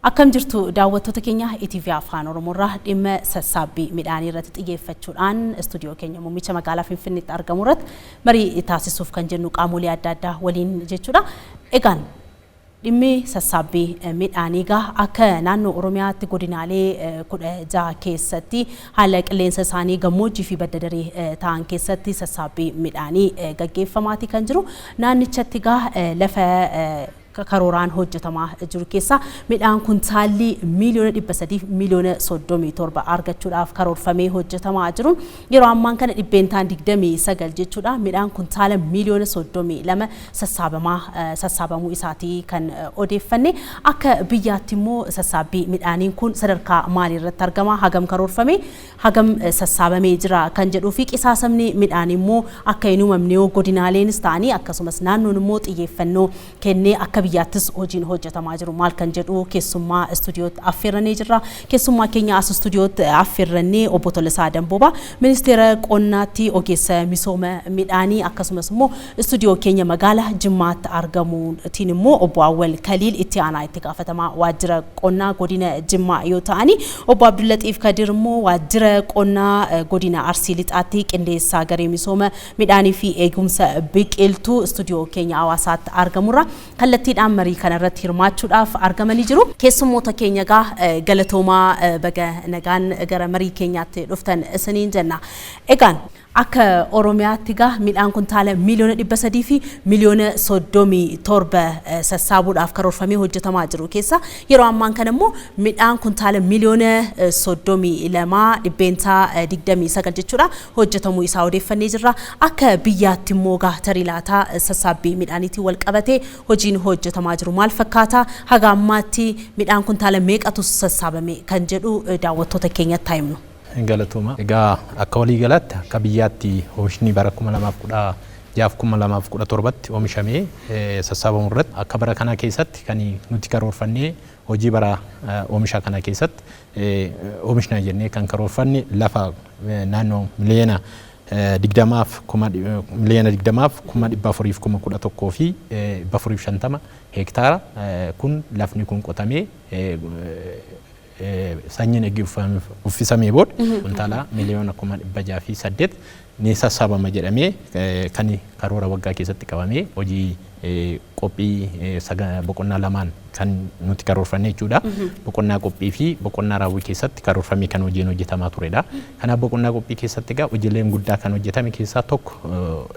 Akkam jirtu daawwattoota keenya? ETV Afaan Oromoorraa dhimma sassaabbii midhaanii irratti xiyyeeffachuudhaan istuudiyoo keenya muummicha magaalaa Finfinneetti argamu irratti marii taasisuuf kan jennu qaamolee adda addaa waliin jechuudha. Egaan dhimmi sassaabbii midhaanii egaa akka naannoo Oromiyaatti godinaalee 16 keessatti haala qilleensa isaanii gammoojjii fi badda daree ta'an keessatti sassaabbii midhaanii gaggeeffamaati kan jiru. Naannichatti egaa lafa karooraan hojjetamaa jiru keessaa midhaan kuntaalli 337,000,000 argachuudhaaf karoorfamee hojjetamaa jiru. Yeroo ammaan kana 29% jechuudha, midhaan kuntaala 32,000,000 sassaabamuu isaatii kan odeeffanne. Akka biyyaatti immoo sassaabbii midhaaniin kun sadarkaa maalii irratti argama, hagam karoorfame, hagam sassaabamee jira kan jedhuu fi qisaasamni midhaan immoo akka hin uumamne yoo godinaaleenis ta'anii akkasumas naannoon immoo xiyyeeffannoo kennee akka biyyaattis hojiin hojjetamaa jiru maal kan jedhu keessummaa istuudiyootti affeerrannee jirra. Keessummaa keenya as istuudiyootti affeerrannee obbo Tolasaa Damboobaa, Ministeera Qonnaatti ogeessa misooma midhaanii, akkasumas immoo istuudiyoo keenya magaalaa Jimmaatti argamuutiin immoo obbo Awwal Kaliil, itti aanaa itti gaafatamaa waajjira qonnaa godina Jimmaa yoo ta'ani, obbo Abdullaxiif Kadir immoo waajjira qonnaa godina Arsii Lixaatti qindeessaa garee misooma midhaanii fi eegumsa biqiltuu istuudiyoo keenya Hawaasaatti argamurra kallattiidhaan marii kanarratti hirmaachuudhaaf argamanii jiru. Keessummoota keenya egaa galatoomaa, baga nagaan gara marii keenyaatti dhuftan isiniin jenna. Egaan akka Oromiyaatti egaa midhaan kuntaala 337,000,000 sassaabuudhaaf karoorfamee hojjetamaa jiru keessa yeroo ammaan kana immoo midhaan kuntaala 32,000, 29% jechuudha, hojjetamuu isaa odeeffannee jirra. Akka biyyaatti immoo egaa tarii laataa sassaabbii midhaaniitiin wal qabatee hojiin hojjetamaa jiru maal fakkaata? Haga ammaatti midhaan kuntaala meeqatu sassaabame kan jedhu daawwattoota keenyatti haa himnu. Galatooma. Egaa akka waliigalaatti akka biyyaatti oomishni bara 2016 2017tti oomishamee sassaabamu irratti akka bara kanaa keessatti kan nuti karoorfannee hojii bara oomisha kana keessatti oomishna jennee kan karoorfanne lafa naannoo 20,411,450 heektaara kun lafni kun qotamee sanyiin eegi uffisamee booda kuntaala 608,000 ni sassaabama jedhamee kan karoora waggaa keessatti qabamee hojii qophii boqonnaa lamaan kan nuti karoorfanne jechuudha. Boqonnaa qophii fi boqonnaa raawwii keessatti karoorfamee kan hojiin hojjetamaa turedha. Kanaaf boqonnaa qophii keessatti egaa hojiileen guddaa kan hojjetame keessaa tokko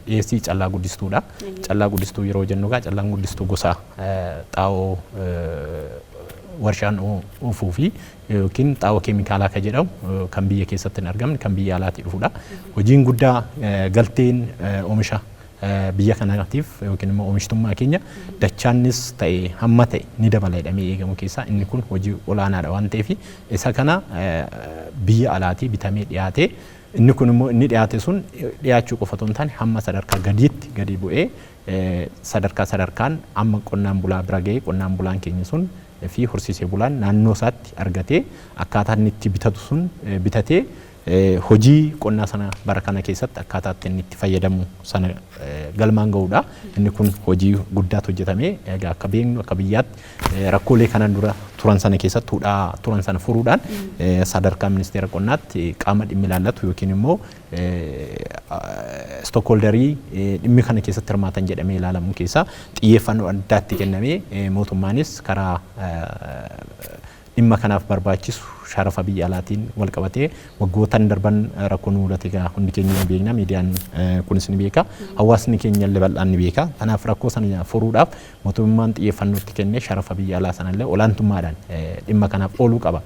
dhiyeessii callaa guddistuudha. Callaa guddistuu yeroo jennu egaa callaan guddistuu gosa xaa'oo warshaan oofuu fi yookiin xaa'oo keemikaalaa kan jedhamu kan biyya keessatti hin argamne kan biyya alaatii dhufudha. Hojiin guddaa galteen oomisha biyya kanaatiif yookiin immoo oomishtummaa keenya dachaannis ta'e hamma ta'e ni dabala jedhamee eegamu keessaa inni kun hojii olaanaadha waan ta'eef, isa kana biyya alaatii bitamee dhiyaatee, inni kun immoo inni dhiyaate sun dhiyaachuu qofa otoo hin taane hamma sadarkaa gadiitti gadi bu'ee sadarkaa sadarkaan amma qonnaan bulaa bira ga'ee, qonnaan bulaan keenya sun fi horsiisee bulaan naannoo isaatti argatee akkaataa inni itti bitatu sun bitatee hojii qonnaa sana bara kana keessatti akkaataa inni itti fayyadamu sana galmaan ga'uudha. Inni kun hojii guddaatu hojjetame. Egaa akka beeknu akka biyyaatti rakkoolee kanan dura turan sana keessatti hudhaa turan sana furuudhaan sadarkaa ministeera qonnaatti qaama dhimmi ilaallatu yookiin immoo stockholderii dhimmi kana keessatti hirmaatan jedhamee ilaalamu keessaa xiyyeeffannoo addaatti kennamee, mootummaanis karaa dhimma kanaaf barbaachisu sharafa biyya alaatiin wal qabatee waggootan darban rakkoo nu mudate egaa hundi keenya ni beekna, miidiyaan kunis ni beeka, hawaasni keenya illee bal'aan ni beeka. Kanaaf rakkoo sana furuudhaaf mootummaan xiyyeeffannoo itti kennee sharafa biyya alaa sanallee olaantummaadhaan dhimma kanaaf ooluu qaba.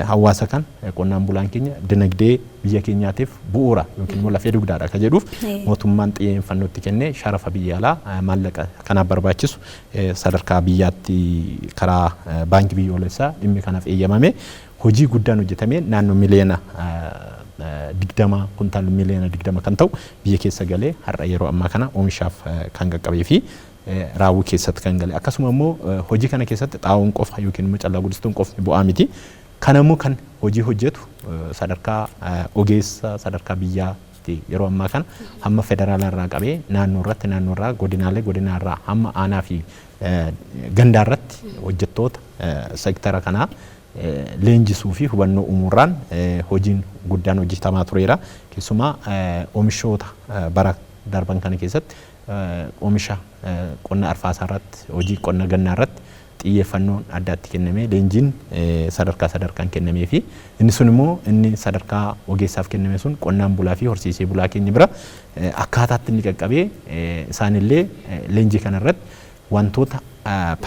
Hawaasa kan qonnaan bulaan keenya dinagdee biyya keenyaatiif bu'uura yookiin immoo lafee dugdaadha ka jedhuuf mootummaan xiyyeeffannoo itti kennee sharafa biyya alaa, maallaqa kanaaf barbaachisu sadarkaa biyyaatti karaa baankii biyyoolessaa dhimmi kanaaf eeyyamame hojii guddaan hojjetamee naannoo 20,000,000, kuntaala 20,000,000 kan ta'u biyya keessa galee har'a yeroo ammaa kana oomishaaf kan qaqqabee fi raawwii keessatti kan gale. Akkasuma immoo hojii kana keessatti xaa'oon qofa yookiin immoo callaa guddistuun qofni bu'aa miti. Kana immoo kan hojii hojjetu sadarkaa ogeessa sadarkaa biyyaatti yeroo ammaa kana hamma federaalaa irraa qabee naannoo irratti, naannoo irraa godinaalee, godinaa irraa hamma aanaa fi gandaa irratti hojjettoota sektara kanaa leenjisuu fi hubannoo uumuurraan hojiin guddaan hojjetamaa tureera. Keessumaa oomishoota bara darban kana keessatti oomisha qonna arfaasaa irratti, hojii qonna gannaa irratti xiyyeeffannoon addaatti kennamee leenjiin sadarkaa sadarkaan kennamee fi inni sun immoo inni sadarkaa ogeessaaf kenname sun qonnaan bulaa fi horsiisee bulaa keenya bira akkaataatti inni qaqqabee isaanillee leenjii kanarratti wantoota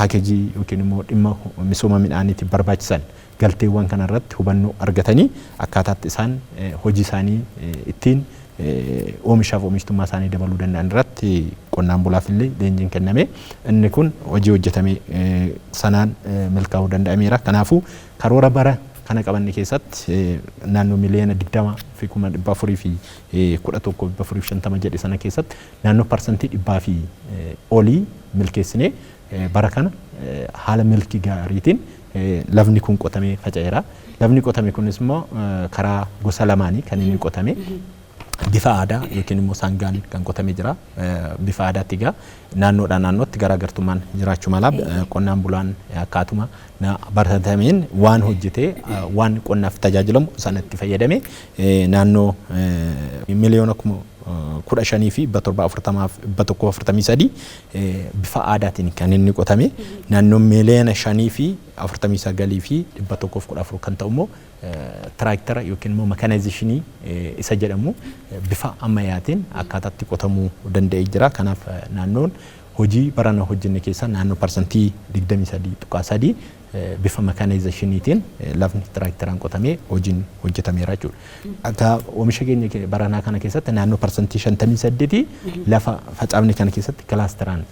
paakeejii yookiin immoo dhimma misooma midhaaniitiif barbaachisan galteewwan kanarratti hubannoo argatanii akkaataatti isaan hojii isaanii ittiin oomishaaf oomishtummaa isaanii dabaluu danda'an irratti qonnaan bulaaf illee leenjiin kenname inni kun hojii hojjetame sanaan milkaa'uu danda'ameera. Kanaafuu karoora bara kana qabanne keessatti naannoo 20,411,450 jedhe sana keessatti naannoo 100% fi olii milkeessinee bara kana haala milkii gaariitiin lafni kun qotamee faca'eera. Lafni qotame kunis immoo karaa gosa lamaanii kan inni qotame. Bifa aadaa yookiin immoo sangaan kan qotamee jira. Bifa aadaatti egaa naannoodhaa naannootti garaagartummaan jiraachuu mala. Qonnaan bulaan akkaatuma baratameen waan hojjetee waan qonnaaf tajaajilamu sanatti fayyadame naannoo 15,740,143 bifa aadaatiin kan inni qotame, naannoo 5,049,114 kan ta'u immoo tiraaktara yookiin immoo mekaanaayizeeshinii isa jedhamu bifa ammayyaatiin akkaataatti qotamuu danda'ee jira. Kanaaf naannoon hojii barana hojjenne keessaa naannoo 23.3% bifa mekaanaayizeeshiniitiin lafni tiraaktaraan qotamee hojiin hojjetameera jechuudha. Akka oomisha keenya baranaa kana keessatti naannoo 58% lafa facaafne kana keessatti kilaasteraan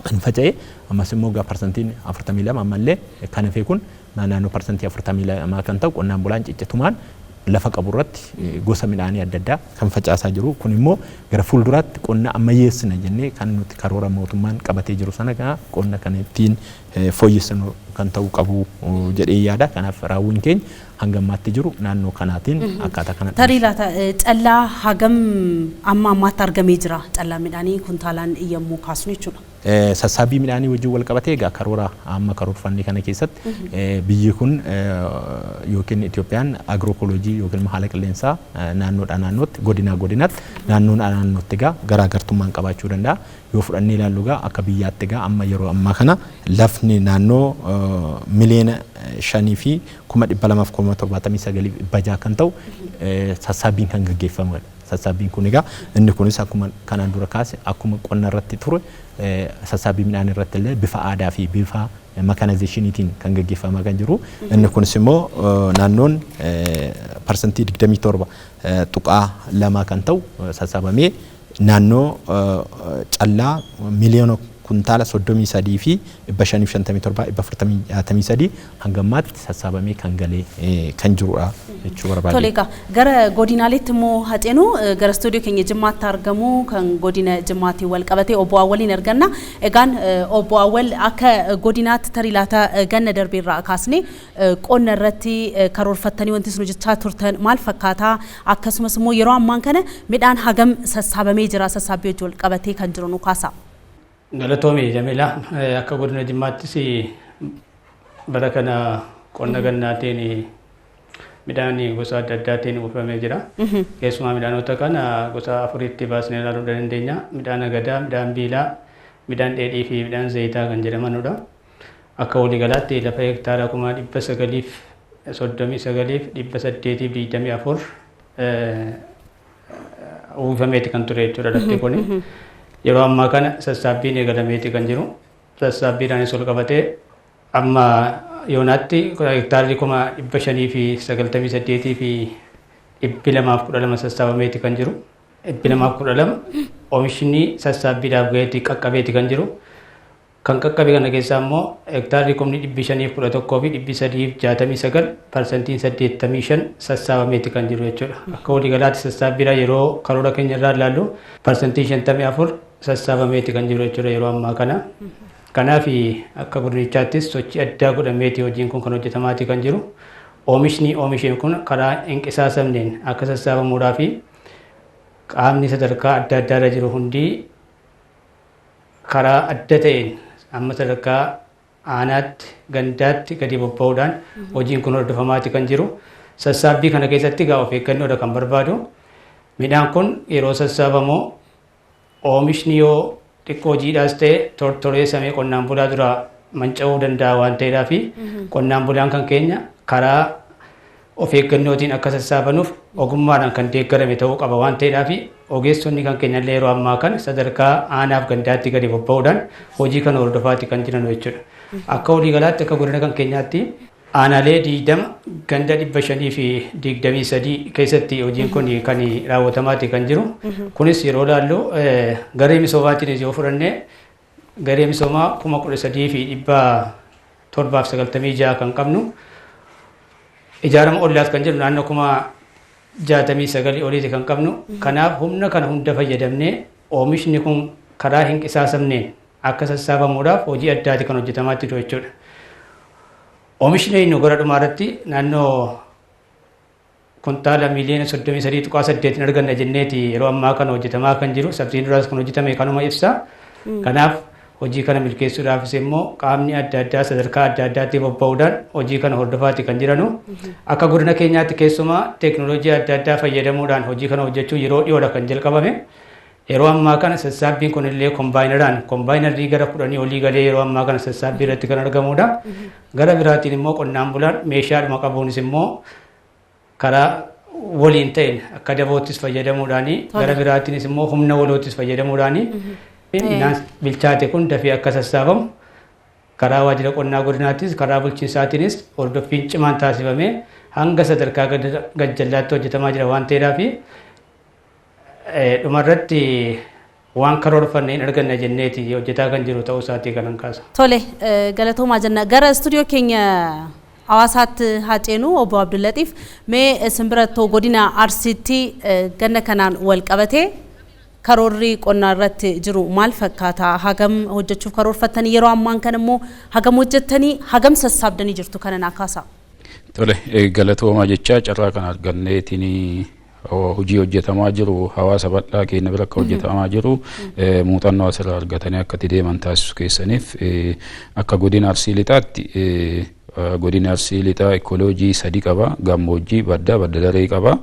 kan faca'e, ammas immoo egaa 42% ammallee kan hafe kun naannoo 42% kan ta'u qonnaan bulaan ciccitumaan lafa qabu irratti gosa midhaanii adda addaa kan facaasaa jiru. Kun immoo gara fuulduraatti qonna ammayyeessina jennee kan nuti karoora mootummaan qabatee jiru sana qonna kan ittiin fooyyessinu kan ta'uu qabu jedhee yaada. Kanaaf raawwiin keenya hanga ammaatti jiru naannoo kanaatiin akkaataa kana. Tarii laata callaa hagam amma ammaatti argamee jira, callaa midhaanii kuntaalaan yommuu kaasnu jechuudha? Sassaabbii midhaanii wajjin wal qabatee egaa karoora amma karoorfanne kana keessatti biyyi kun yookiin Itoophiyaan agrookooloojii yookiin haala qilleensaa naannoodhaa naannootti, godinaa godinaatti, naannoodhaa naannootti egaa garaagartummaan qabaachuu danda'a. Yoo fudhannee ilaallu egaa akka biyyaatti egaa amma yeroo ammaa kana lafni naannoo 5,279,600 kan ta'u sassaabbiin kan gaggeeffamudha. Sassaabbiin kun egaa inni kunis akkuma kanaan dura kaase, akkuma qonna irratti ture sassaabbii midhaan irratti illee bifa aadaa fi bifa mekaanaayizeeshiniitiin kan gaggeeffamaa kan jiru. Inni kunis immoo naannoon 27.2% kan ta'u sassaabamee naannoo callaa 33,557,463 hanga ammaatti sassaabamee kan galee kan jirudha jechuu barbaade. Tole, egaa gara godinaaleetti immoo haceenu gara istuudiyoo keenya Jimmaatti argamu kan godina Jimmaatiin wal qabatee obbo Awwaliin arganna. Egaan obbo Awwal, akka godinaatti tarii laata ganna darbeerraa kaasnee qonna irratti karoorfattanii wanti isin hojjechaa turtan maal fakkaataa? Akkasumas immoo yeroo ammaan kana midhaan hagam sassaabamee jira, sassaabbii hojii wal qabatee kan jiru nu kaasa. Galatoomi Jamila, akka godina Jimmaattis bara kana qonna gannaatiin midhaan gosa adda addaatiin uwwifamee jira. Keessumaa midhaanota kana gosa afuritti baasnee ilaaluu dandeenya. Midhaan agadaa, midhaan biilaa, midhaan dheedhii fi midhaan zayitaa kan jedhamanudha. Akka waliigalaatti lafa hektaara 939,824 uwwifameeti kan ture jechuudha lafti kuni. Yeroo ammaa kana sassaabbiin eegalameeti kan jiru. Sassaabbiidhaanis ol qabatee amma yoonaatti hektaarri 598,212 sassaabameeti kan jiru. 212 oomishni sassaabbiidhaaf gaheetti qaqqabeeti kan jiru. Kan qaqqabe kana keessaa immoo hektaarri 511,369, 85% sassaabameeti kan jiru jechuudha. Akka waliigalaatti sassaabbiidha yeroo karoora keenya irraa ilaallu 54% sassaabameeti kan jiru jechuudha yeroo ammaa kana. Kanaaf akka godinichaattis sochii addaa godhameeti hojiin kun kan hojjetamaati kan jiru. Oomishni oomisheen kun karaa hin qisaasamneen akka sassaabamuudhaa fi qaamni sadarkaa adda addaa irra jiru hundi karaa adda ta'een amma sadarkaa aanaatti gandaatti gadi bobba'uudhaan hojiin kun hordofamaati kan jiru. Sassaabbii kana keessatti egaa of eeggannoodha kan barbaadu. Midhaan kun yeroo sassaabamu oomishni yoo xiqqoo jiidhaas ta'e tortoreessamee qonnaan bulaa duraa manca'uu danda'a waan ta'eedhaa fi qonnaan bulaan kan keenya karaa of eeggannootiin akka sassaabanuuf ogummaadhaan kan deeggarame ta'uu qaba waan ta'eedhaa fi ogeessonni kan keenya illee yeroo ammaa kana sadarkaa aanaaf gandaatti gadi bobba'uudhaan hojii kana hordofaati kan jiran jechuudha. Akka waliigalaatti akka godina kan keenyaatti aanaalee 20 ganda 523 keessatti hojiin kun kan raawwatamaati kan jiru. Kunis yeroo ilaallu garee misoomaatiin yoo fudhanne garee misoomaa 13,796 kan qabnu ijaarama ollaas kan jedhu naannoo 69,000 oliiti kan qabnu. Kanaaf humna kana hunda fayyadamnee oomishni kun karaa hin qisaasamneen akka sassaabamuudhaaf hojii addaati kan hojjetamaa jiru jechuudha. Oomishni nu gara dhumaa irratti naannoo kuntaala miiliyoona 33.8 arganna jenneeti yeroo ammaa kana hojjetamaa kan jiru. Sabsiin duraas kan hojjetame kanuma ibsa. Kanaaf hojii kana milkeessuudhaafis immoo qaamni adda addaa sadarkaa adda addaatti bobba'uudhaan hojii kana hordofaati kan jiranu. Akka godina keenyaatti keessumaa teekinooloojii adda addaa fayyadamuudhaan hojii kana hojjechuu yeroo dhiyoodha kan jalqabame. Yeroo ammaa kana sassaabbiin kun illee kombaayinarii gara 10 olii galee yeroo ammaa kana sassaabbii irratti kan argamudha. Gara biraatiin immoo qonnaan bulaan meeshaadhuma qabuunis immoo karaa waliin ta'een akka daboottis fayyadamuudhaani gara biraatiinis immoo humna waloottis fayyadamuudhaani midhaan bilchaate kun dafee akka sassaabamu karaa waajjira qonnaa godinaattis karaa bulchiinsaatiinis hordoffiin cimaan taasifamee hanga sadarkaa gajjallaatti hojjetamaa jira waan ta'eedhaa fi dhumarratti waan karoorfanne hin arganna jenneeti hojjetaa kan jiru ta'uu isaatii kanan kaasa. Tole, galatoomaa jenna. Gara istuudiyoo keenya Hawaasaatti haa ceenu. Obbo Abdullatiif, mee isin birattuu godina Arsiitti ganna kanaan wal qabatee karoorri qonnaa irratti jiru maal fakkaata? Hagam hojjechuuf karoorfattanii, yeroo ammaan kana immoo hagam hojjettanii, hagam sassaabdanii jirtu, kana naa kaasa? Tole, galatoomaa jechaa carraa kana arganneetiin hojii hojjetamaa jiru hawaasa bal'aa keenya bira akka hojjetamaa jiru muuxannoo asirraa argatanii akka itti deeman taasisu keessaniif, akka godina Arsii Lixaatti, godina Arsii Lixaa ikoloojii sadi qaba: gammoojjii, baddaa, badda daree qaba.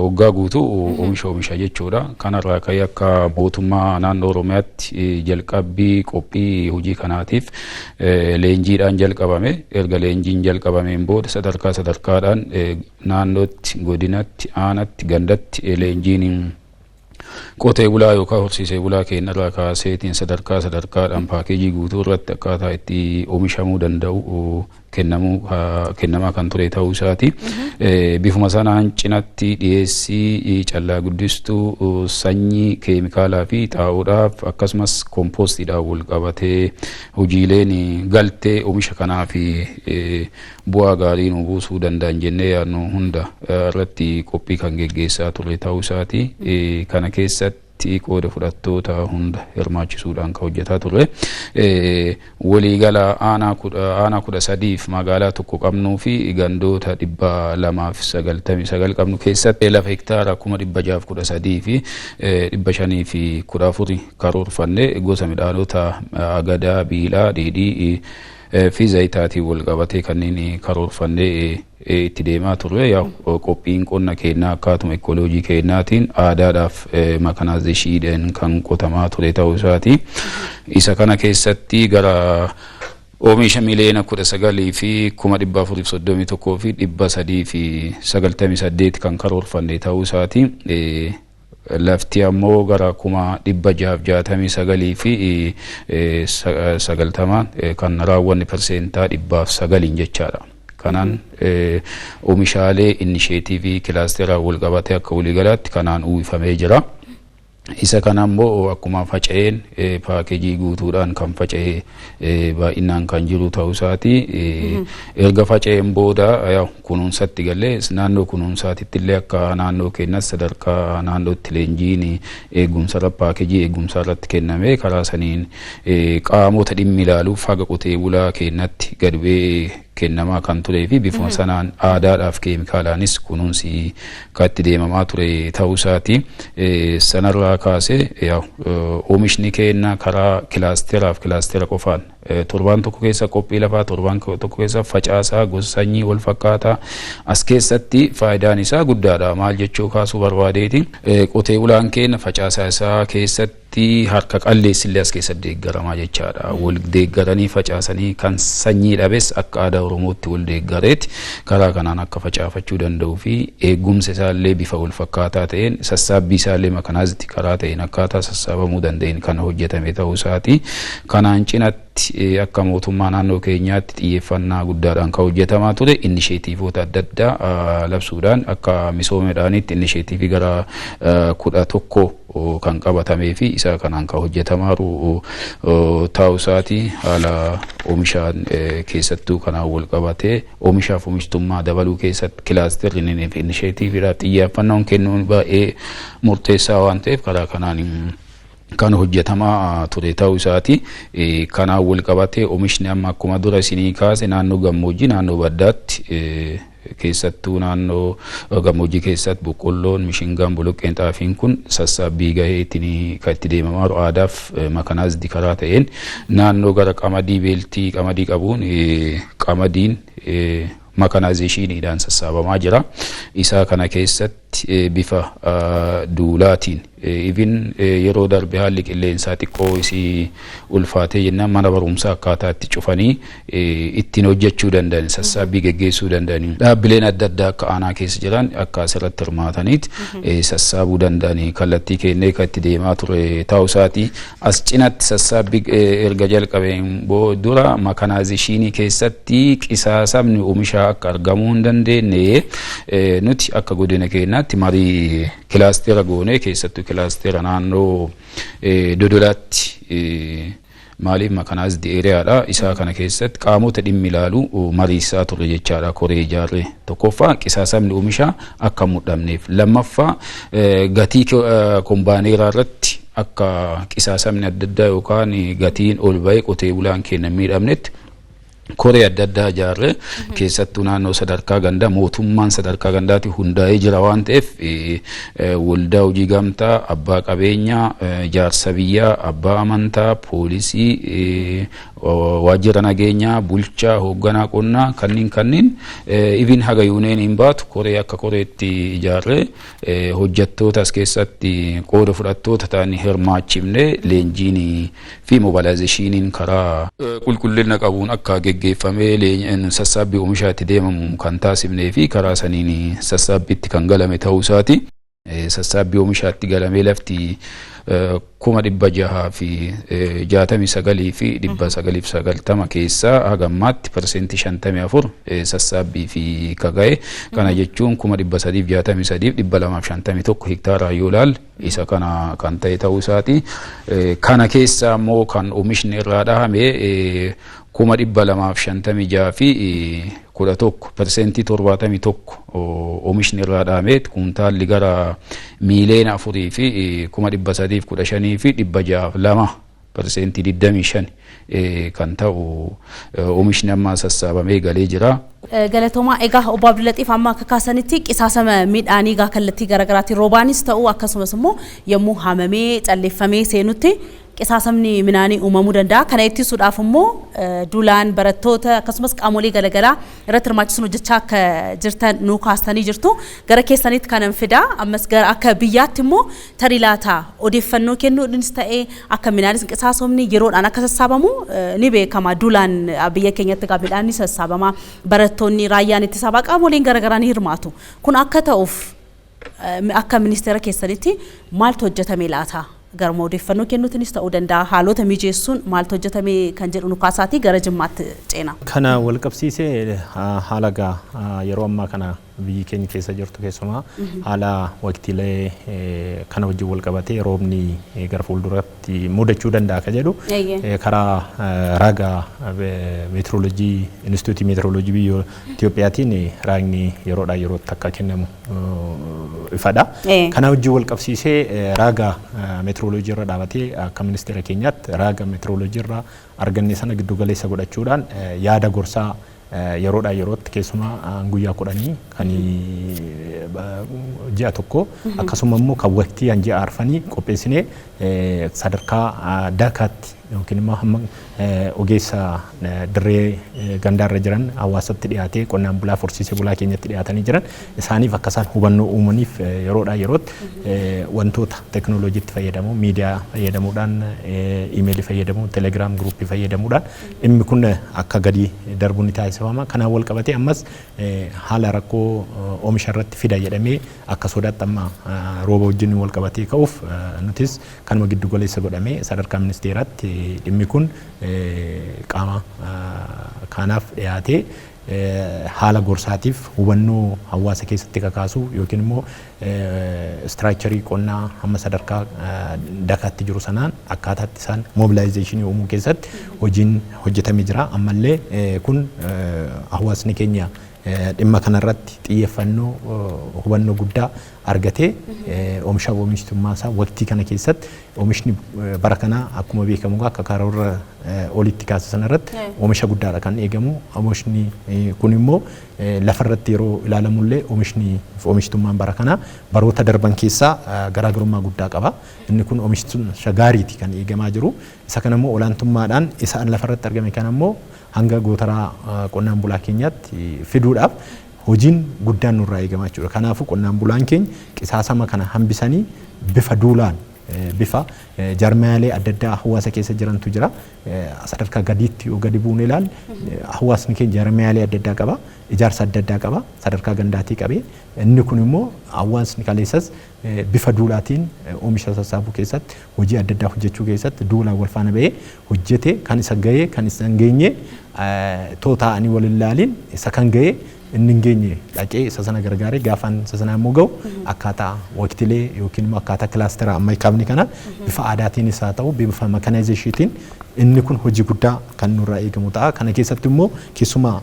Waggaa guutuu oomisha oomisha jechuudha. Kanarraa ka'ee akka mootummaa naannoo Oromiyaatti jalqabbii qophii hojii kanaatiif leenjiidhaan jalqabame. Erga leenjiin jalqabameen booda sadarkaa sadarkaadhaan naannootti, godinatti, aanatti, gandatti leenjiin qotee bulaa yookaan horsiisee bulaa keenyarraa kaaseetiin sadarkaa sadarkaadhaan paakeejii guutuu irratti akkaataa itti oomishamuu danda'u kennamuu kennamaa kan ture ta'uu isaati. Bifuma sanaan cinatti dhiyeessii callaa guddistuu, sanyii, keemikaalaa fi xaa'oodhaaf akkasumas koompostiidhaan wal qabatee hojiileen galtee oomisha kanaa fi bu'aa gaarii nu buusuu danda'an jennee yaadnu hunda irratti qophii kan geggeessaa ture ta'uu isaati. Kana keessatti qooda fudhattoota hunda hirmaachisuudhaan kan hojjetaa ture. Waliigala aanaa 13f magaalaa tokko qabnuu fi gandoota 299 qabnu keessatti lafa hektaara 613,514 karoorfannee gosa midhaanota agadaa, biilaa, dheedhii fi zayitaatiin wal qabatee kanneen karoorfannee itti deemaa turre. Yaa, qophiin qonna keenyaa akkaatuma ikoloojii keenyaatiin aadaadhaaf mekanaayizeeshiniidhaan kan qotamaa ture ta'uu isaati. Isa kana keessatti gara oomisha 19,431,398 kan karoorfanne ta'uu isaati. Lafti ammoo gara 669,090 kan raawwanne 109% jechaadha. Kanaan oomishaalee inisheetiivii kilaasteraa wal qabatee akka waliigalaatti kanaan uwwifamee jira. Isa kana ammoo akkuma faca'een paakeejii guutuudhaan kan faca'ee baay'inaan kan jiru ta'uu isaati. Erga faca'een booda kunuunsatti galee naannoo kunuunsaatitti illee akka naannoo keenyas sadarkaa naannootti leenjiin eegumsa paakeejii eegumsaa irratti kenname karaa saniin qaamota dhimmi ilaaluuf haga qotee bulaa keenyatti gad bu'ee Kennamaa kan turee fi bifuma sanaan aadaadhaaf keemikaalaanis kunuunsi kan itti deemamaa ture ta'uu isaati. Sanarraa kaasee oomishni keenya karaa kilaasteraaf kilaastera qofaan torbaan tokko keessa qophii lafaa, torbaan tokko keessa facaasaa gosa sanyii wal fakkaataa as keessatti faayidaan isaa guddaadha. Maal jechuu kaasuu barbaadeeti, qotee bulaan keenya facaasaa isaa keessatti harka qalleessillee as keessatti deeggaramaa jechaadha. Wal deeggaranii facaasanii, kan sanyii dhabes akka aadaa Oromootti wal deeggareeti karaa kanaan akka facaafachuu danda'uu fi eegumsa isaallee bifa wal fakkaataa ta'een, sassaabbii isaallee mechanized karaa ta'een akkaataa sassaabamuu danda'een kan hojjetame ta'uu isaati. Kanaan cinatti akka mootummaa naannoo keenyaatti xiyyeeffannaa guddaadhaan kan hojjetamaa ture initiative-oota adda addaa labsuudhaan, akka misooma midhaaniitti initiative gara 11 kan qabatamee fi isa kanaan kan hojjetamaa jiru ta'uu isaati. Haala oomishaan keessattuu kanaan wal qabatee oomishaaf oomishtummaa dabaluu keessatti kilaasterri initiative-iidhaaf xiyyeeffannoon kennuun baay'ee murteessaa waan ta'eef, karaa kanaan kan hojjetamaa ture ta'uu isaati. Kanaan wal qabatee oomishni amma akkuma dura isinii kaase naannoo gammoojjii, naannoo baddaatti, keessattuu naannoo gammoojjii keessatti boqqolloon, mishingaan, boloqqeen, xaafiin kun sassaabbii gahee ittiin kan itti deemamaa jiru aadaaf mechanized karaa ta'een, naannoo gara qamadii beeltii qamadii qabuun qamadiin mechanization-iidhaan sassaabamaa jira. Isaa kana keessatti bifa duulaatiin even yeroo darbe haalli qilleensaa xiqqoo isii ulfaatee jennaan mana barumsaa akkaataa itti cufanii ittiin hojjechuu danda'an, sassaabbii geggeessuu danda'anii, dhaabbileen adda addaa akka aanaa keessa jiran akka asirratti hirmaataniit sassaabuu danda'anii kallattii kennee kan itti deemaa ture ta'uu isaati. As cinatti sassaabbii erga jalqabeen dura mechanization keessatti qisaasamni oomishaa akka argamuu hin dandeenye nuti akka godina keenyaatti marii kilaastera goonee, keessattuu kilaastera naannoo Dodolaatti, maaliif mechanized area-dha, isaa kana keessatti qaamota dhimmi ilaalu mariisaa turre jechaadha. Koree ijaarre tokkoffaa qisaasamni oomishaa akka mudhamneef, lammaffaa gatii kombaaneeraa irratti akka qisaasamni adda addaa yookaan gatiin ol ba'ee qotee bulaan keenya hin miidhamnetti koree adda addaa ijaarre. Keessattuu naannoo sadarkaa gandaa mootummaan sadarkaa gandaatti hundaa'ee jira waan ta'eef, waldaa hojii gamtaa, abbaa qabeenyaa, jaarsa biyyaa, abbaa amantaa, poolisii, waajjira nageenyaa, bulchaa, hoogganaa qonnaa, kanneen ibin haga yuuneen hin baatu koree akka koreetti ijaarre hojjettoota as keessatti qooda fudhattoota ta'anii hirmaachifne leenjiin fi mobilization-iin karaa qulqullina qabuun akka geggeeffamee sassaabbii oomishaa itti deemamu kan taasifnee fi karaa saniin sassaabbiitti kan galame ta'uu isaati. Sassaabbii oomishaatti galamee lafti 669,990 keessaa hagammaatti 54% sassaabbii fi kaga'e. Kana jechuun 363,251 hektaaraa yoo ilaalle isa kana kan ta'e ta'uu isaati. Kana keessaa immoo kan oomishni irraa dhahame 256,011, 71% oomishni irraa dhahame, kuntaalli gara 4,315,602, 25% kan ta'u oomishni amma sassaabamee galee jira. Galatoomaa. Egaa obbo Abdullaxiif, amma akka kaasanitti qisaasama midhaanii egaa kallattii garaagaraatiin roobaanis ta'u akkasumas immoo yommuu haamamee calleeffamee seenutti qisaasamni midhaanii uumamuu danda'a. Kana ittisuudhaaf immoo duulaan barattoota akkasumas qaamolee garaagaraa irratti hirmaachisuun hojjechaa akka jirtan nuu kaastanii jirtu. Gara keessanitti kanan fidaa, ammas gara akka biyyaatti immoo tarii laata odeeffannoo kennuudhaanis ta'ee akka midhaanis qisaasamni yeroodhaan akka sassaabamu ni beekama. Duulaan biyya keenyatti egaa midhaan ni sassaabama. Barattoonni, raayyaan ittisa qaamoleen garaagaraa ni hirmaatu. Kun akka ta'uuf akka ministeera keessanitti maaltu hojjetame laata? Garuma odeeffannoo kennuutiinis ta'uu danda'a, haalota mijeessuun maaltu hojjetame kan jedhu nu kaasaatii gara Jimmaatti ceena. Kana wal qabsiisee haala gaa yeroo ammaa kana biyyi keenya keessa jirtu, keessumaa haala waqtiilee kana wajjin wal qabatee roobni gara fuulduratti mudachuu danda'a ka jedhu karaa raga meetirooloojii, Inistituutii Meetirooloojii biyya Itiyoophiyaatiin raagni yeroodhaa yerootti akka kennamu ifadha. Kana wajjin wal qabsiisee raaga meetirooloojii irra dhaabatee akka ministeera keenyaatti raaga meetirooloojii irraa arganne sana giddu galeessa godhachuudhaan yaada gorsaa Yeroodhaa yerootti, keessumaa guyyaa 10 kan ji'a tokko, akkasuma immoo kan waqtii ji'a arfanii qopheessinee sadarkaa dakaatti yookiin immoo hamma ogeessa dirree gandaarra jiran hawaasatti dhiyaatee, qonnaan bulaa, horsiisee bulaa keenyatti dhiyaatanii jiran isaaniif akka isaan hubannoo uumaniif yeroodhaa yerootti wantoota teekinooloojiitti fayyadamu, miidiyaa fayyadamuudhaan, iimeelii fayyadamuun, Telegram groupii fayyadamuudhaan dhimmi kun akka gadi darbu ni taasifama. Kanaan wal qabatee ammas haala rakkoo oomisha irratti fida jedhamee akka sodaatti amma rooba wajjin wal qabatee ka'uuf, nutis kanuma giddu galeessa godhamee sadarkaa ministeeraatti dhimmi kun qaama kanaaf dhiyaatee haala gorsaatiif hubannoo hawaasa keessatti kakaasuu yookiin immoo structurii qonnaa hamma sadarkaa dakaatti jiru sanaan akkaataatti isaan mobilizationii uumuu keessatti hojiin hojjetamee jira. Ammallee kun hawaasni keenya dhimma kanarratti xiyyeeffannoo, hubannoo guddaa argatee oomisha oomishtummaa isaa waqtii kana keessatti, oomishni bara kanaa akkuma beekamu akka karoora olitti kaase sanarratti oomisha guddaadha kan eegamu. Oomishni kun immoo lafarratti yeroo ilaalamullee oomishni oomishtummaan bara kanaa baroota darban keessaa garaagarummaa guddaa qaba. Inni kun oomisha gaariiti kan eegamaa jiru. Isa kana immoo olaantummaadhaan isa lafarratti argame kana immoo hanga gootaraa qonnaan bulaa keenyaatti fiduudhaaf hojiin guddaan nurraa eegamaa jechuudha. Kanaafuu qonnaan bulaan keenya qisaasama kana hambisanii bifa duulaan, bifa jaarmiyaalee adda addaa hawaasa keessa jirantu jira. Sadarkaa gadiitti yoo gadi buune ilaalle, hawaasni keenya jaarmiyaalee adda addaa qaba. Ijaarsa adda addaa qaba. Sadarkaa gandaatii qabee. Inni kun immoo hawaasni kaleessas bifa duulaatiin oomisha sassaabuu keessatti, hojii adda addaa hojjechuu keessatti duulaan wal faana bahee hojjete, kan isa gahee kan isa hin geenye too taa'anii wal hin laaliin, isa kan gahee inni hin geenye dhaqee isa sana gargaaree, gaafaan isa sana immoo gahu akkaataa waqtilee yookiin immoo akkaataa clustera amma kaafne kana bifa aadaatiinis haa ta'u bifa mechanizationiitiin inni kun hojii guddaa kan nurraa eegamu ta'a. Kana keessatti immoo keessumaa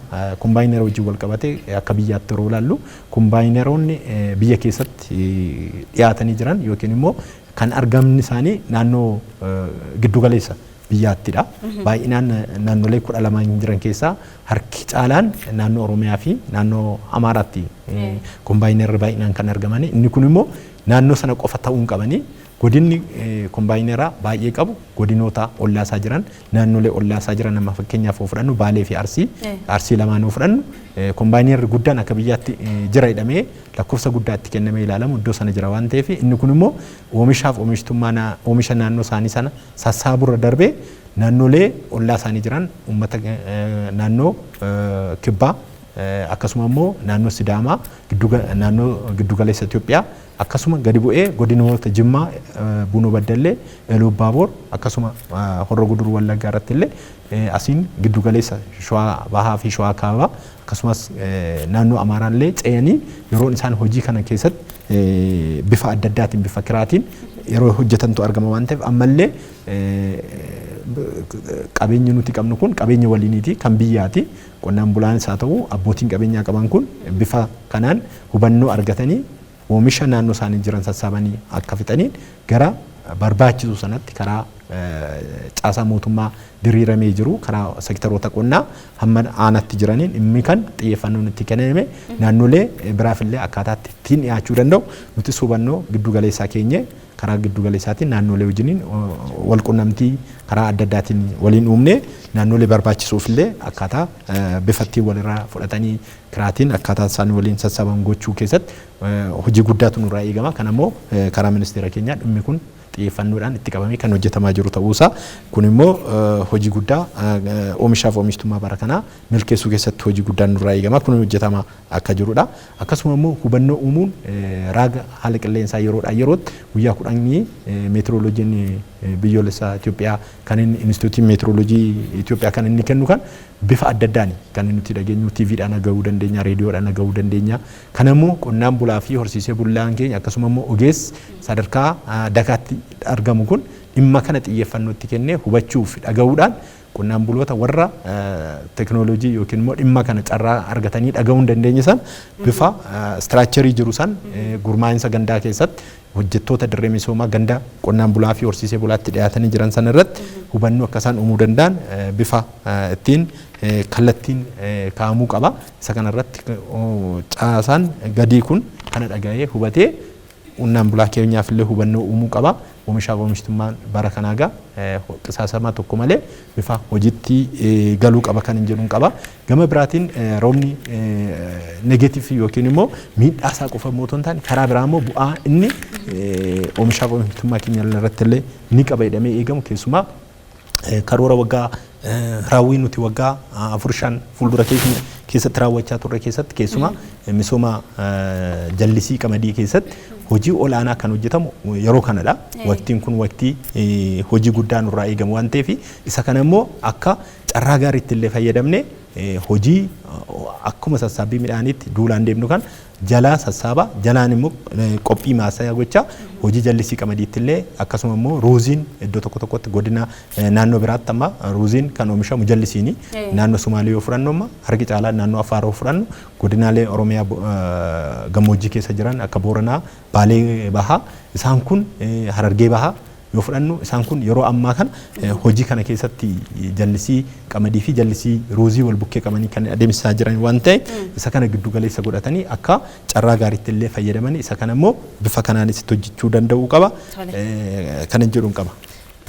combinera wajjin wal qabate, akka biyyaatti yeroo ilaallu combineroonni biyya keessatti dhiyaatanii jiran yookiin immoo kan argamni isaanii naannoo giddugaleessa biyyaattidha. Baay'inaan naannolee 12 jiran keessaa harki caalaan naannoo Oromiyaa fi naannoo Amaaraatti combinerri baay'inaan kan argamani. Inni kun immoo naannoo sana qofa ta'uu hin qabanii. Godinni combinera baay'ee qabu godinoota ollaasaa jiran, naannolee ollaasaa jiran, amma fakkeenyaaf yoo fudhannu Baalee fi Arsii, Arsii lamaan yoo fudhannu, combinerri guddaan akka biyyaatti jira jedhamee lakkoofsa guddaa itti kennamee ilaalamu iddoo sana jira waan ta'eef, inni kun immoo oomishaaf oomishtummaa oomisha naannoo isaanii sana sassaaburra darbee naannolee ollaa isaanii jiran, uummata naannoo kibbaa, akkasuma immoo naannoo Sidaamaa, naannoo giddugaleessa Itoophiyaa, akkasuma gadi bu'ee godinoota Jimmaa, Buunoo Baddallee, Iluu Abbaaboor, akkasuma Horroo Guduruu Wallaggaa irratti illee, asiin giddugaleessa Shawaa Bahaa fi Shawaa Kaabaa, akkasumas naannoo Amaaraa illee ce'anii yeroon isaan hojii kana keessatti bifa adda addaatiin, bifa kiraatiin yeroo hojjetantu argama waan ta'eef, ammallee qabeenyi nuti qabnu kun qabeenya waliiniiti, kan biyyaati. Qonnaan bulaanis haa ta'u abbootiin qabeenyaa qaban kun bifa kanaan hubannoo argatanii oomisha naannoo isaanii jiran sassaabanii akka fixaniin gara barbaachisu sanatti karaa caasaa mootummaa diriiramee jiru, karaa seektaroota qonnaa hamma aanaatti jiraniin dhimmi kan xiyyeeffannoon itti kenname naannolee biraafillee akkaataatti ittiin dhiyaachuu danda'u, nutis hubannoo giddu galeessaa keenye karaa giddu galeessaatiin naannolee wajjiniin wal qunnamtii karaa adda addaatiin waliin uumne, naannolee barbaachisuufillee akkaataa bifa ittiin walirraa fudhatanii kiraatiin akkaataa isaan waliin sassaaban gochuu keessatti hojii guddaatu nurraa eegama. Kana immoo karaa ministeera keenyaa dhimmi kun xiyyeeffannoodhaan itti qabamee kan hojjetamaa jiru ta'uusaa, kun immoo hojii guddaa oomishaaf oomishtummaa bara kanaa milkeessuu keessatti hojii guddaan nurraa eegama. Kun hojjetamaa akka jirudha. Akkasuma immoo hubannoo uumuun raaga haala qilleensaa yeroodhaa yerootti guyyaa 10 meetirooloojiin biyyoolessaa Itoophiyaa kan inni, Inistituutiin Meetirooloojii Itoophiyaa kan inni kennu kan bifa adda addaan kan nuti dhageenyu, TVdhaan dhagahuu dandeenya, reediyoodhaan dhagahuu dandeenya. Kana immoo qonnaan bulaa fi horsiisee bulaan keenya, akkasuma immoo ogeessi sadarkaa dakaatti argamu kun dhimma kana xiyyeeffannootti kennee hubachuu fi dhagahuudhaan, qonnaan buloota warra teekinooloojii yookiin immoo dhimma kana carraa argatanii dhagahuu hin dandeenye san bifa structurii jiru san gurmaa'insa gandaa keessatti hojjettoota dirree misoomaa ganda qonnaan bulaa fi horsiisee bulaatti dhiyaatanii jiran sana irratti hubannoo akka isaan uumuu danda'an bifa ittiin kallattiin kaa'amuu qaba. Isa kanarratti caasaan gadii kun kana dhaga'ee hubatee qonnaan bulaa keenyaaf illee hubannoo uumuu qaba. Oomishaaf oomishtummaan bara kanaa egaa qisaasama tokko malee bifa hojiitti galuu qaba kan hin jedhuun qaba. Gama biraatiin roobni negative yookiin immoo miidhaa isaa qofa immoo otoo hin taane, karaa biraa immoo bu'aa inni oomishaaf oomishtummaa keenya irratti illee ni qaba jedhamee eegamu, keessumaa karoora waggaa raawwii nuti waggaa 4, 5 fuuldura keessatti raawwachaa turre keessatti, keessumaa misooma jallisii qamadii keessatti hojii olaanaa kan hojjetamu yeroo kanadha. Waqtiin kun waqtii hojii guddaa nurraa eegamu waan ta'eef, isa kana immoo akka carraa gaariitti illee fayyadamne hojii akkuma sassaabbii midhaaniitti duulaan deemnu kan jalaa sassaaba jalaan immoo qophii maasaa gochaa hojii jallisii qamadiitti illee, akkasuma immoo ruuziin iddoo tokko tokkotti godina naannoo biraatti amma ruuziin kan oomishamu jallisiini. Naannoo Sumaalee yoo fudhannu, amma harki caalaa naannoo Affaar yoo fudhannu, godinaalee Oromiyaa gammoojjii keessa jiran akka Booranaa, Baalee Bahaa, isaan kun Harargee Bahaa yoo fudhannu, isaan kun yeroo ammaa kana hojii kana keessatti jallisii qamadii fi jallisii ruuzii wal bukkee qabanii kan adeemsisaa jiran waan ta'e, isa kana giddu galeessa godhatanii akka carraa gaariitti illee fayyadamanii isa kana immoo bifa kanaanis itti hojjechuu danda'uu qaba kan jedhuun qaba.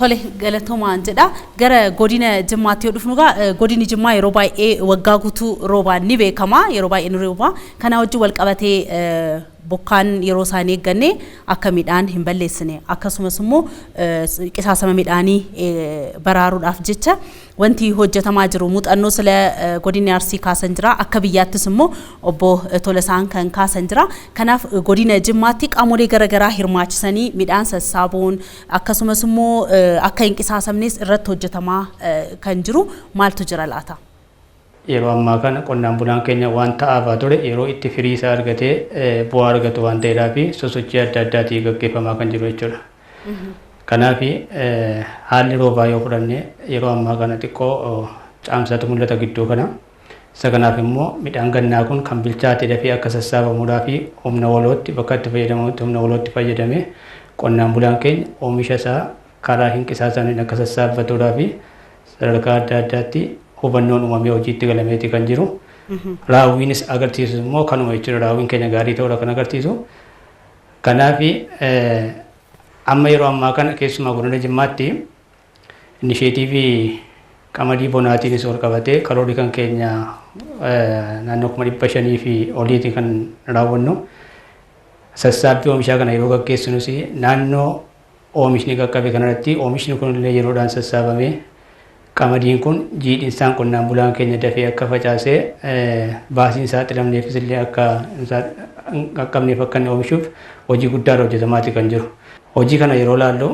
Tole, galatoomaan jedha. Gara godina Jimmaatti yoo dhufnu egaa, godinni Jimmaa yeroo baay'ee waggaa guutuu roobaan ni beekama. Yeroo baay'ee ni rooba. Kana wajjin wal qabatee bokkaan yeroo isaan eegganne akka midhaan hin balleessine, akkasumas immoo qisaasama midhaanii baraaruudhaaf jecha wanti hojjetamaa jiru, muuxannoo sila godinni Arsii kaasan jira, akka biyyaattis immoo obbo Tolasaan kan kaasan jira. Kanaaf godina Jimmaatti qaamolee garaagaraa hirmaachisanii midhaan sassaabuun, akkasumas immoo akka hin qisaasamnes irratti hojjetamaa kan jiru maaltu jira laata? Yeroo ammaa kana qonnaan bulaan keenya waan ta'aafaa ture yeroo itti firii isaa argatee bu'aa argatu waan ta'eedhaaf, sosochii adda addaatiin gaggeeffamaa kan jiru jechuudha. Kanaaf haalli roobaa yoo fudhanne, yeroo ammaa kana xiqqoo caamsatu mul'ata gidduu kana. Isa kanaaf immoo midhaan gannaa kun kan bilchaate dafee akka sassaabamuudhaa fi humna walootti bakka itti fayyadamutti humna walootti fayyadamee qonnaan bulaan keenya oomisha isaa karaa hin qisaasamneen akka sassaabbatuudhaa fi sadarkaa adda addaatti hubannoon uumamee hojiitti galameeti kan jiru. Raawwiinis agarsiisu immoo kanuma jechuudha. Raawwiin keenya gaarii ta'uudha kan agarsiisu. Kanaaf amma yeroo ammaa kana keessumaa godina Jimmaatti initiative qamadii bonaatiinis wal qabatee karoorri kan keenya naannoo 500,000 fi oliitiin kan raawwannu. Sassaabbii oomishaa kana yeroo gaggeessinus, naannoo oomishni qaqqabe kanarratti oomishni kun illee yeroodhaan sassaabamee, qamadiin kun jiidhinsaan qonnaan bulaan keenya dafee akka facaasee baasiin saaxilamneefis illee akka hin qaqqabneef akka inni oomishuuf hojii guddaadha hojjetamaati kan jiru. Hojii kana yeroo laallu,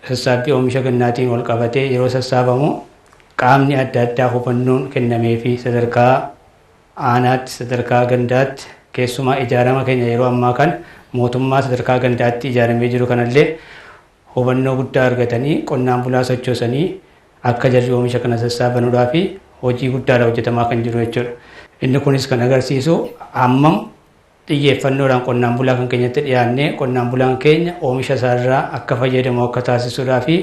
sassaabbii oomisha gannaatiin wal qabatee yeroo sassaabamu qaamni adda addaa hubannoon kennamee fi sadarkaa aanaatti, sadarkaa gandaatti, keessumaa ijaarama keenya yeroo ammaa kana mootummaa sadarkaa gandaatti ijaaramee jiru kanallee hubannoo guddaa argatanii qonnaan bulaa sochoosanii akka jarri oomisha kana sassaabanuudhaa fi hojii guddaadha hojjetamaa kan jiru jechuudha. Inni kunis kan agarsiisu hammam xiyyeeffannoodhaan qonnaan bulaa kan keenyatti dhiyaannee qonnaan bulaan keenya oomisha isaarraa akka fayyadamu akka taasisuudhaa fi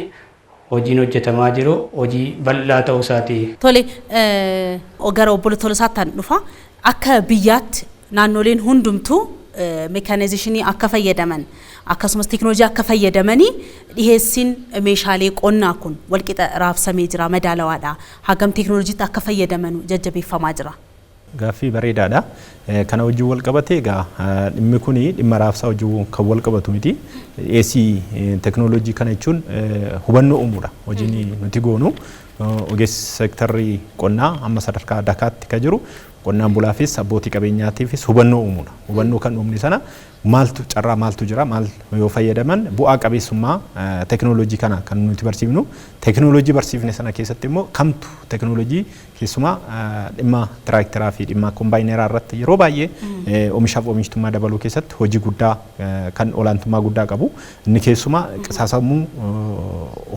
hojiin hojjetamaa jiru hojii bal'aa ta'uu isaati. Tole, gara obbo Tolasaattaan dhufa. Akka biyyaatti naannoleen hundumtuu mechanization akka fayyadaman, akkasumas teekinooloojii akka fayyadamanii dhiheessiin meeshaalee qonnaa kun walqixa raabsamee jira, madaalawaadha. Hagam teekinooloojiitti akka fayyadaman jajjabeeffamaa jira? Gaaffii bareedaadha. Kana wajjin wal qabate egaa dhimmi kuni dhimma raabsaa wajjin kan wal qabatu miti. Dhiyeessii teekinooloojii kana jechuun hubannoo uumuudha. Hojiin nuti goonu ogeessi seektarrii qonnaa hamma sadarkaa dakaatti kan jiru qonnaan bulaafis abbootii qabeenyaatiifis hubannoo uumuudha. Hubannoo kan uumne sana maaltu carraa, maaltu jira, maal yoo fayyadaman bu'aa qabeessummaa teekinooloojii kana kan nuti barsiifnu. Teekinooloojii barsiifne sana keessatti immoo kamtu teekinooloojii, keessumaa dhimma tiraakteraa fi dhimma kombaayineraa irratti yeroo baay'ee oomishaaf oomishtummaa dabaluu keessatti hojii guddaa kan olaantummaa guddaa qabu. Inni keessumaa qisaasamuu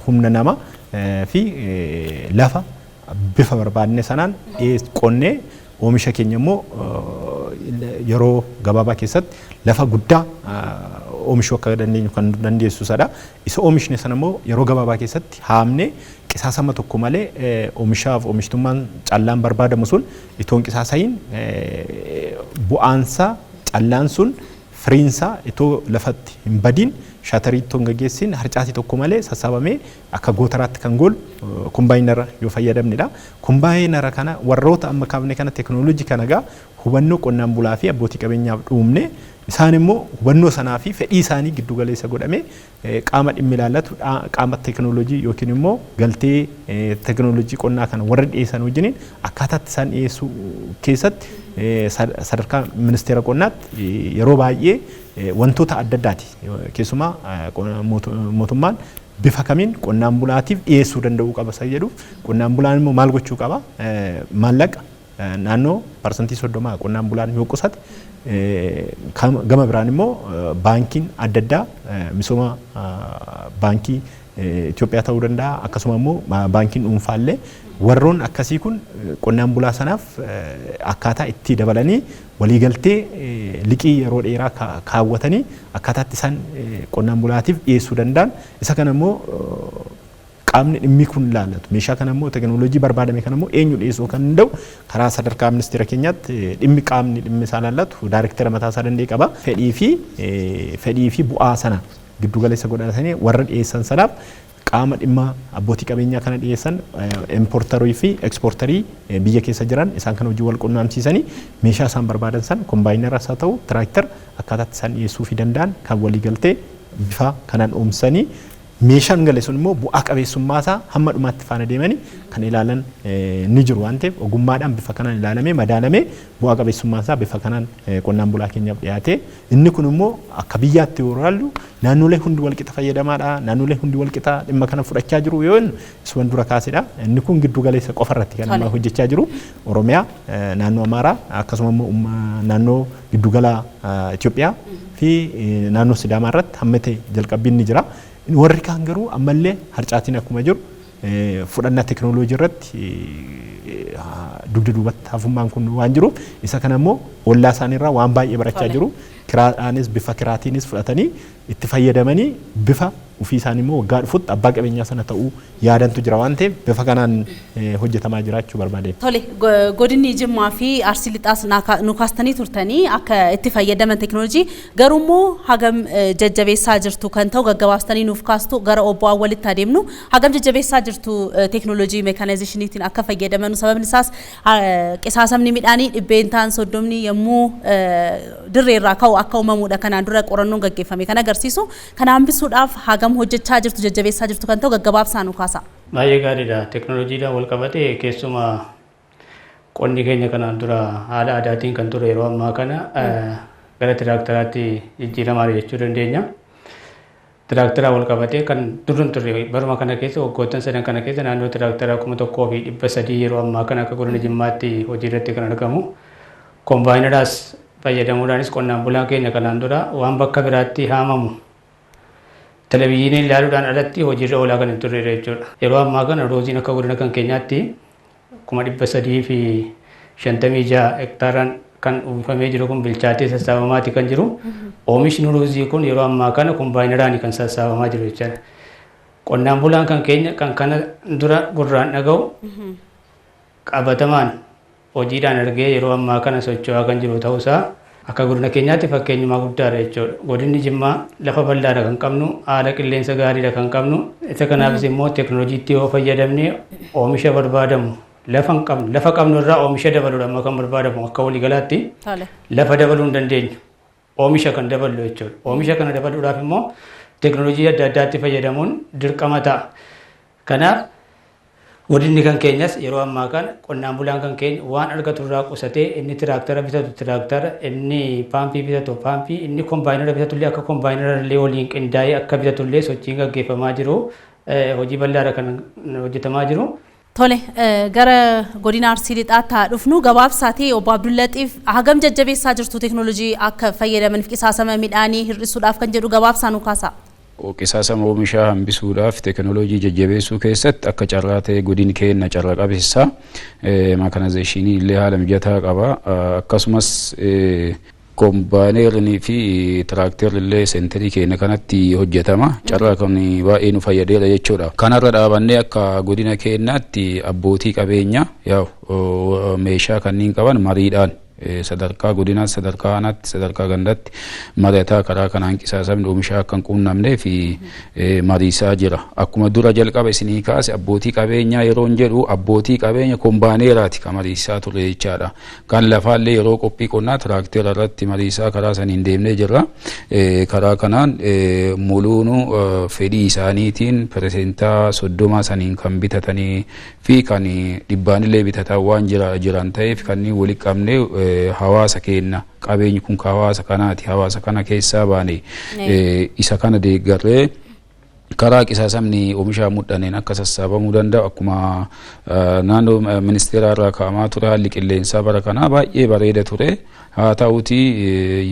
humna nama fi lafa bifa barbaadne sanaan qonnee oomisha keenya immoo yeroo gabaabaa keessatti lafa guddaa Oomishuu akka dandeenyu kan dandeessu sadha. Isa oomishne sana immoo yeroo gabaabaa keessatti haamnee qisaasama tokko malee oomishaaf oomishtummaan callaan barbaadamu sun itoo hin qisaasayin, bu'aansaa callaan sun firiinsaa itoo lafatti hin badiin, shatter itoo hin gaggeessin, harcaatii tokko malee sassaabamee akka gootaraatti kan goolu kombaayinara yoo fayyadamnedha. Kombaayinara kana, warroota amma kaafne kana, teekinooloojii kana gaa hubannoo qonnaan bulaa fi abbootii qabeenyaaf dhuumne, isaan immoo hubannoo sanaa fi fedhii isaanii giddu galeessa godhamee qaama dhimmi ilaallatu, qaama teekinooloojii yookiin immoo galtee teekinooloojii qonnaa kana warra dhiyeessan wajjiniin akkaataatti isaan dhiyeessuu keessatti sadarkaa ministeera qonnaatti yeroo baay'ee wantoota adda addaati. Keessumaa mootummaan bifa kamiin qonnaan bulaatiif dhiyeessuu danda'uu qaba isa jedhuuf, qonnaan bulaan immoo maal gochuu qaba? Maallaqa naannoo 30% qonnaan bulaan yoo qusate, gama biraan immoo baankiin adda addaa, misooma baankii Itoophiyaa ta'uu danda'a, akkasuma immoo baankiin dhuunfaallee, warroon akkasii kun qonnaan bulaa sanaaf akkaataa itti dabalanii waliigaltee liqii yeroo dheeraa kaawwatanii akkaataa itti isaan qonnaan bulaatiif dhiyeessuu danda'an, isa kana immoo qaamni dhimmi kun ilaallatu, meeshaa kana immoo, teekinooloojii barbaadame kana immoo eenyu dhiyeessuu kan danda'u, karaa sadarkaa ministeera keenyaatti dhimmi qaamni dhimmi isaa ilaallatu daayirektara mataa isaa danda'e qaba. Fedhii fi bu'aa sana giddu galeessa godhatanii warra dhiyeessan sanaaf, qaama dhimma abbootii qabeenyaa kana dhiyeessan, importerii fi exporterii biyya keessa jiran, isaan kana hojii wal qunnamsiisanii meeshaa isaan barbaadan san, kombaayinaras haa ta'u tiraaktara, akkaataatti isaan dhiyeessuu fi danda'an kan waliigaltee bifa kanaan oomsanii, meeshaan gale sun immoo bu'aa qabeessummaa isaa hamma dhumaatti faana deemanii kan ilaalan ni jiru waan ta'eef, ogummaadhaan bifa kanaan ilaalamee madaalamee bu'aa qabeessummaan isaa bifa kanaan qonnaan bulaa keenyaaf dhiyaate. Inni kun immoo akka biyyaatti yoo ilaallu naannolee hundi walqixa fayyadamaadha, naannolee hundi walqixa dhimma kana fudhachaa jiru yoo jennu, isuman dura kaasedha. Inni kun giddu galeessa qofa irratti kan amma hojjechaa jiru Oromiyaa, naannoo Amaaraa, akkasuma immoo naannoo giddugala Itoophiyaa fi naannoo Sidaamaa irratti hamma ta'e jalqabbiin ni jira. Warri kaan garuu ammallee harcaatiin akkuma jiru, fudhannaa teekinooloojii irratti dugda duubatti hafummaan kun waan jiruuf, isa kana immoo ollaa isaaniirraa waan baay'ee barachaa jiru. Kiraadhaanis, bifa kiraatiinis fudhatanii itti fayyadamanii bifa ofii isaanii immoo waggaa dhufutti abbaa qabeenyaa sana ta'uu yaadantu jira waan ta'eef, bifa kanaan hojjetamaa jiraachuu barbaade. Tole, godinni Jimmaa fi Arsii Lixaas nu kaastanii turtanii akka itti fayyadaman teekinooloojii, garuu immoo hagam jajjabeessaa jirtu kan ta'u gaggabaabsitanii nuuf kaastu. Gara obbo Awwalitti adeemnu. Hagam jajjabeessaa jirtu teekinooloojii meekaanaayizeshiniitiin akka fayyadaman? Sababni isaas qisaasamni midhaanii 30% yommuu dirree irraa ka'u akka uumamuudha kanaan dura qorannoon gaggeeffame kan agarsiisu. Kana hambisuudhaaf hagam hojjechaa jirtu, jajjabeessaa jirtu kan ta'u gaggabaabsaa nu kaasa. Baay'ee gaariidha. Teekinooloojiidhaan wal qabatee keessumaa qonni keenya kanaan dura haala aadaatiin kan ture yeroo ammaa kana gara tiraaktaraatti jijjiiramaa jechuu dandeenya. Tiraaktaraa wal qabatee kan dur hin turre baruma kana keessa, waggoottan sadan kana keessa, naannoo tiraaktaraa 1300 yeroo ammaa kana akka godina Jimmaatti hojii irratti kan argamu. Kombaayinaraas fayyadamuudhaanis qonnaan bulaan keenya kanaan dura waan bakka biraatti haamamu televizyiinii ilaaluudhaan alatti hojiirra oolaa kan hin turredha jechuudha. Yeroo ammaa kana ruuziin akka godina kan keenyaatti 356,000 hektaaraan kan uwwifamee jiru kun bilchaatee sassaabamaati kan jiru. Oomishni ruuzii kun yeroo ammaa kana kombaayinaraan kan sassaabamaa jiru jechaadha. Qonnaan bulaan kan keenya kan kana dura gurraan dhaga'u qabatamaan hojiidhaan argee yeroo ammaa kana socho'aa kan jiru ta'uusaa akka godina keenyaatti fakkeenyumaa guddaadha jechuudha. Godinni Jimmaa lafa bal'aadha kan qabnu, haala qilleensa gaariidha kan qabnu. Isa kanaafis immoo teekinooloojiitti yoo fayyadamne oomisha barbaadamu lafa hin qabnu, lafa qabnu irraa oomisha dabaluudha amma kan barbaadamu. Akka waliigalaatti lafa dabaluu hin dandeenyu. Oomisha kan daballu jechuudha. Oomisha kana dabaluudhaaf immoo teekinooloojii adda addaatti fayyadamuun dirqama ta'a. Kanaaf godinni kan keenyas yeroo ammaa kana qonnaan bulaan kan keenya waan argatu irraa qusatee, inni tiraaktara bitatu tiraaktara, inni paampii bitatu paampii, inni kombaayinara bitatu illee akka kombaayinara illee waliin qindaa'ee akka bitatu illee sochiin gaggeeffamaa jiru, hojii bal'aadha kan hojjetamaa jiru. Tole, gara godina Arsii Lixaatti haa dhufnu. Gabaabsaatii obbo Abdullaxiif, hagam jajjabeessaa jirtu teekinooloojii akka fayyadamaniif, qisaasama midhaanii hir'isuudhaaf kan jedhu gabaabsaa nu kaasa? Qisaasama oomishaa hambisuudhaaf teekinooloojii jajjabeessuu keessatti akka carraa ta'e godini keenya carra qabeessa. Meekaanaayzeeshinii illee haala mijataa qaba. Akkasumas Kombaaneerrii fi tiraakterri illee seenterii keenya kanatti hojjetama. Carraa kan baay'ee nu fayyadeera jechuudha. Kanarra dhaabannee akka godina keenyaatti abbootii qabeenya meeshaa kanneen qaban mariidhaan sadarkaa godinaatti, sadarkaa aanaatti, sadarkaa gandaatti mari'ataa karaa kanaan qisaasamni oomishaa akka hin quunnamnee fi mariisaa jira. Akkuma dura jalqaba isinii kaase, abbootii qabeenyaa yeroon jedhu abbootii qabeenya kombaaneeraati kan mariisaa ture jechaadha. Kan lafaallee yeroo qophii qonnaa tiraaktera irratti mariisaa karaa saniin deemnee jirra. Karaa kanaan muluunu fedhii isaaniitiin 30% saniin kan bitatanii fi kan dhibbaanillee bitatan waan jiran ta'eef, kanneen walitti qabnee hawaasa keenya, qabeenyi kun hawaasa kanaati, hawaasa kana keessaa baane, isa kana deeggarree karaa qisaasamni oomishaa mudhanneen akka sassaabamuu danda'u akkuma naannoo ministeera irraa ka'amaa ture. Haalli qilleensaa bara kanaa baay'ee bareeda ture. Haa ta'uti,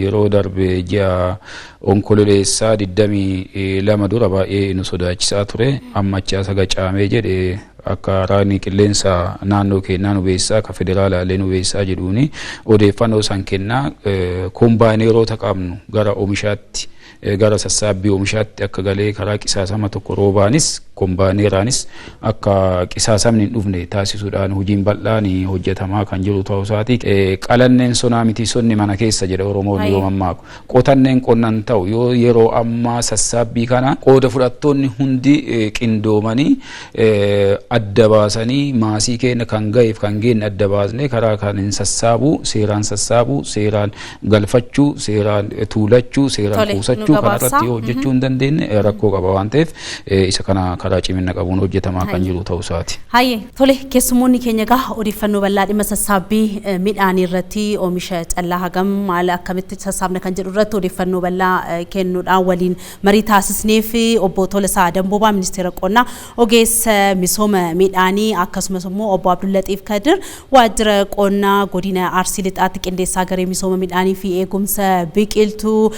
yeroo darbe ji'a Onkololeessaa 22 dura baay'ee nu sodaachisaa ture. Amma achi asa gacaamee jedhe akka raagni qilleensa naannoo keenyaa nu beeksisaa, akka federaalaallee nu beeksisaa jedhuuni, odeeffannoo san kennaa kombaayineerota qabnu gara oomishaatti, gara sassaabbii oomishaatti akka galee karaa qisaasama tokko roobaanis kombaayineeraanis akka qisaasamni hin dhufne taasisuudhaan hojiin bal'aan hojjetamaa kan jiru ta'uu isaati. Qalanneen sonaa miti, sonni mana keessa jedha Oromoon yoo mammaaku. Qotanneen qonnan ta'u yoo yeroo ammaa sassaabbii kana qooda fudhattoonni hundi qindoomanii adda baasanii maasii keenya kan ga'eef kan geenne adda baasnee karaa kan hin sassaabuu, seeraan sassaabuu, seeraan galfachuu, seeraan tuulachuu, seeraan kuusachuu kanarratti yoo hojjechuu hin dandeenye rakkoo qaba waan ta'eef, isa kana karaa cimina qabuun hojjetamaa kan jiru ta'uu isaati. Hayyee, tole, keessummoonni keenya egaa odeeffannoo bal'aa dhimma sassaabbii midhaanii irratti, oomisha callaa hagam maal akkamitti sassaabna kan jedhu irratti odeeffannoo bal'aa kennuudhaan waliin marii taasisneef, obbo Tolasaa Damboobaa, Ministeera Qonnaa, ogeessa misooma midhaanii, akkasumas immoo obbo Abdullaxiif Kadir, waajjira qonnaa godina Arsii Lixaatti qindeessaa garee misooma midhaanii fi eegumsa biqiltuu,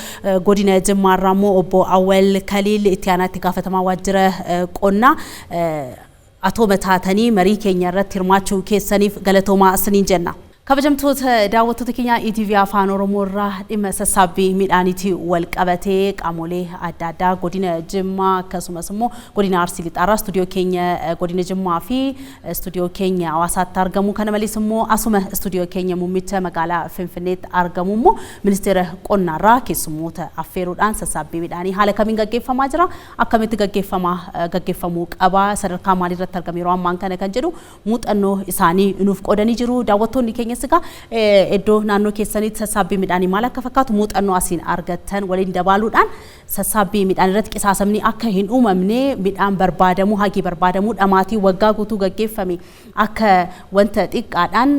godina Jimmaarraa immoo obbo Awwal Kaliil, itti aanaa itti gaafatamaa waajjira qonnaa atooma taatanii marii keenya irratti hirmaachuu keessaniif galatoomaa isiniin jenna. Kabajamtoota daawwattoota keenya ETV Afaan Oromoo irraa, dhimma sassaabbii midhaaniitii wal qabatee qaamolee adda addaa godina Jimmaa akkasumas immoo godina Arsii Lixaarraa istuudiyoo keenya godina Jimmaa fi istuudiyoo keenya Hawaasaatti argamu, kana malees immoo asuma istuudiyoo keenya muummicha magaalaa Finfinneetti argamu immoo ministeera qonnaarraa keessummoota affeeruudhaan sassaabbii midhaanii haala kamiin gaggeeffamaa jira, akkamitti gaggeeffamaa gaggeeffamuu qaba, sadarkaa maaliirratti argama yeroo ammaan kana kan jedhu muuxannoo isaanii nuuf qoodanii jiru. Daawwattoonni keenyas egaa iddoo naannoo keessanitti sassaabbii midhaanii maal akka fakkaatu muuxannoo asiin argattan waliin dabaaluudhaan sassaabbii midhaan irratti qisaasamni akka hin uumamne, midhaan barbaadamu hagii barbaadamu, dhamaatii waggaa guutuu gaggeeffame akka wanta xiqqaadhaan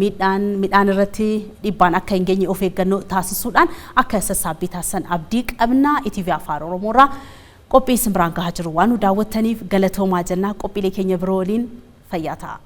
midhaan midhaan irratti dhiibbaan akka hin geenye of eeggannoo taasisuudhaan akka sassaabbii taasisan abdii qabna. ETV Afaan Oromoo irraa qophii isin biraan gahaa jiru waan nu daawwattaniif galatoomaa jennaa. Qophiilee keenya biroo waliin fayyaa ta'a.